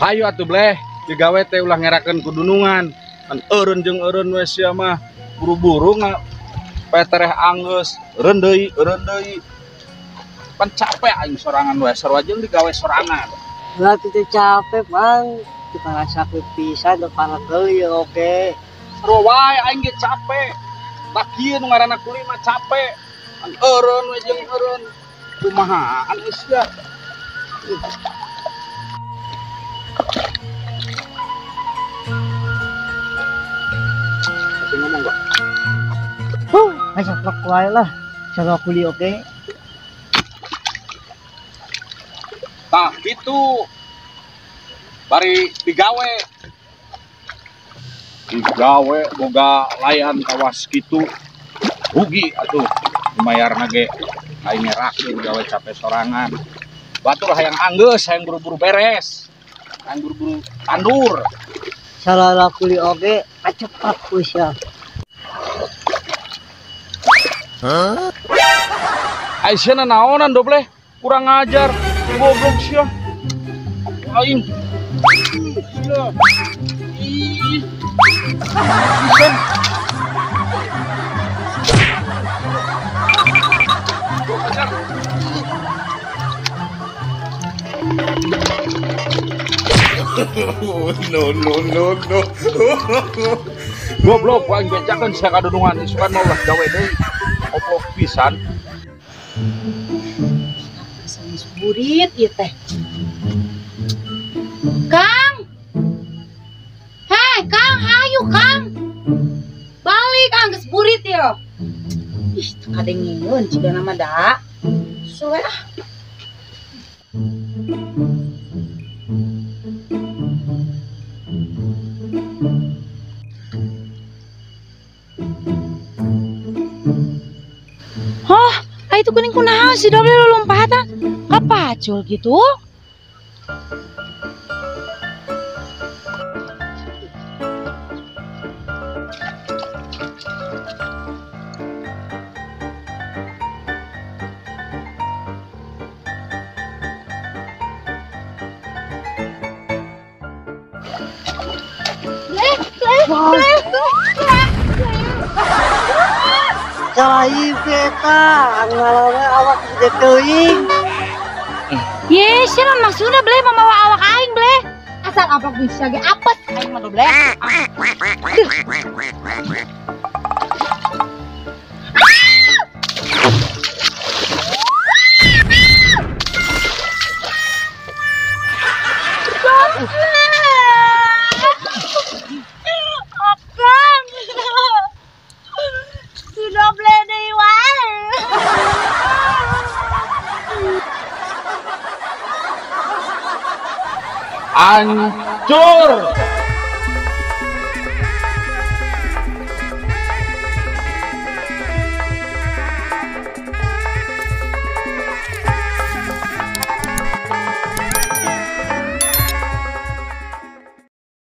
Hayu atuh bleh, digawe teh ulah ngerakeun kudunungan. Kan eureun jeung eureun we sia mah buru-buru petereh anggeus, eureun deui, eureun deui. Pan capek aing sorangan we, sarua jeung digawe sorangan. Lah kitu capek, Bang. Kita rasakeun pisan depan deui oke. Sarua wae aing ge capek. Tah kieu nu ngaranna kuli mah capek. Kan eureun we jeung eureun. Kumahaan sia. Masih ngomong gak? Masa plak wae lah. Sarua kuli oke. Tah gitu. Bari digawe. Digawe boga layan kawas kitu. Rugi atuh mayarna ge aing ngerakeun gawe capek sorangan. Batur hayang anggeus, hayang buru-buru beres. Hayang buru-buru tandur. Sarua kuli oge cepat sia. Hah? Aisyah naonan doble, kurang ajar, goblok sia. Aing. Sia. Ih. No no no no. Goblok aing bejakeun sia kadunungan isukan mah ulah gawe deui. Oplok pisan. Sanes burit ieu teh. Kang. Hei, Kang, ayo Kang. Balik anggeus burit yo. Ih, teu kadengeun cigana mah da. Suwe ah. Hah, itu kuning kunaon si doble lompatan? Kapacul gitu. Cai beta, ngalaman awak gede teuing. Ye, sia maksudna bleh mamawa awak aing bleh. Asal aplok bisa ge apes aing mah bleh. Hancur.